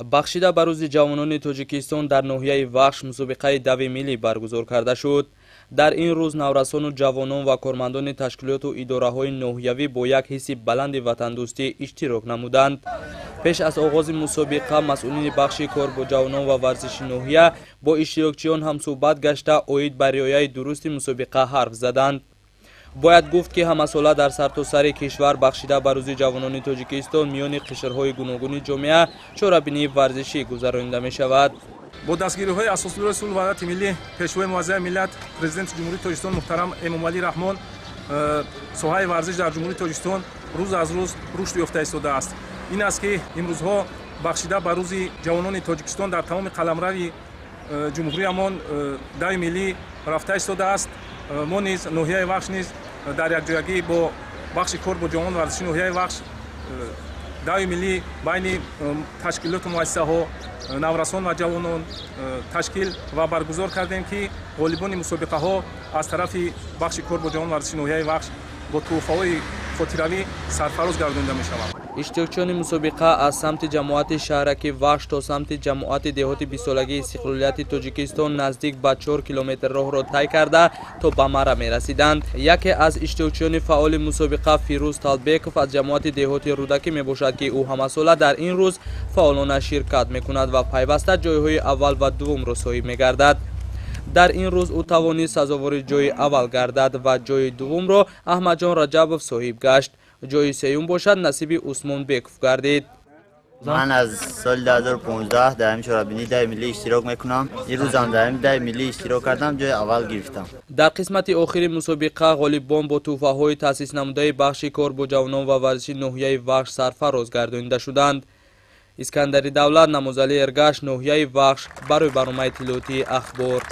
Бахшида ба рӯзи ҷавонони Тоҷикистон дар ноҳияи Вахш мусобиқаи дави миллӣ баргузор карда шуд. Дар ин рӯз наврасону ҷавонон ва кормандони ташкилоту идораҳои ноҳиявӣ бо як ҳисси баланди ватандӯстӣ иштирок намуданд. Пеш аз оғози мусобиқа масъулини бахши кор бо ҷавонон ва варзиши ноҳия бо иштирокчиён ҳамсӯҳбат гашта, оид ба риояи дурусти мусобиқа ҳарф заданд. Бояд гуфт, ки ҳамасола дар сартосари кишвар бахшида ба рӯзи ҷавонони Тоҷикистон миёни қишрҳои гуногуни ҷомеа чорабинии варзишӣ гузаронида мешавад. Бо дастгириҳои Асосгузори сулҳу ваҳдати миллӣ, Пешвои муаззами миллат, Президенти Ҷумҳурии Тоҷикистон муҳтарам Эмомалӣ Раҳмон, соҳаи варзиш дар Ҷумҳурии Тоҷикистон рӯз аз рӯз рушд ёфта истодааст. Ин аст, ки имрӯзҳо бахшида ба рӯзи ҷавонони Тоҷикистон дар тамоми қаламрави ҷумҳуриямон дави миллӣ рафта истодааст. Мо низ, ноҳияи Вахш низ, дар якҷоягӣ бо бахши кор бо ҷавонон варзиши ноҳияи Вахш дави миллӣ байни ташкилоту муассисаҳо, наврасон ва ҷавонон ташкил ва баргузор кардем, ки ғолибони мусобиқаҳо аз тарафи бахши кор бо ҷавонон варзиши ноҳияи Вахш бо тӯҳфаҳои хотиравӣ сарфароз гардонида мешаванд. Иштирокчиёни мусобиқа аз самти ҷамоати шаҳраки Вахш то самти ҷамоати деҳоти бистсолагии истиқлолияти Тоҷикистон наздик ба 4 километр роҳро тай карда, то ба марра мерасиданд. Яке аз иштирокчиёни фаъоли мусобиқа Фирӯз Талбеков аз ҷамоати деҳоти Рӯдакӣ мебошад, ки ӯ ҳамасола дар ин рӯз фаъолона ширкат мекунад ва пайваста ҷойҳои аввал ва дуввумро соҳиб мегардад. Дар ин рӯз ӯ тавонист сазовори ҷойи аввал гардад ва ҷойи дуввумро Аҳмадҷон Раҷабов соҳиб гашт. Ҷойи сеюм бошад, насиби Усмонбеков гардид. Ман аз соли 2015 дар ҳамин чорабинии дави миллӣ иштирок мекунам. Имрӯзам дар ҳамин дави миллӣ иштирок кардам, ҷои аввал гирифтам. Дар қисмати охири мусобиқа ғолибон бо тӯҳфаҳои таъсиснамудаи бахши кор бо ҷавонон ва варзиши ноҳияи Вахш сарфароз гардонида шуданд. Искандари Давлат, Намозалӣ Эргаш, ноҳияи Вахш, барои барномаи иттилоотии «Ахбор».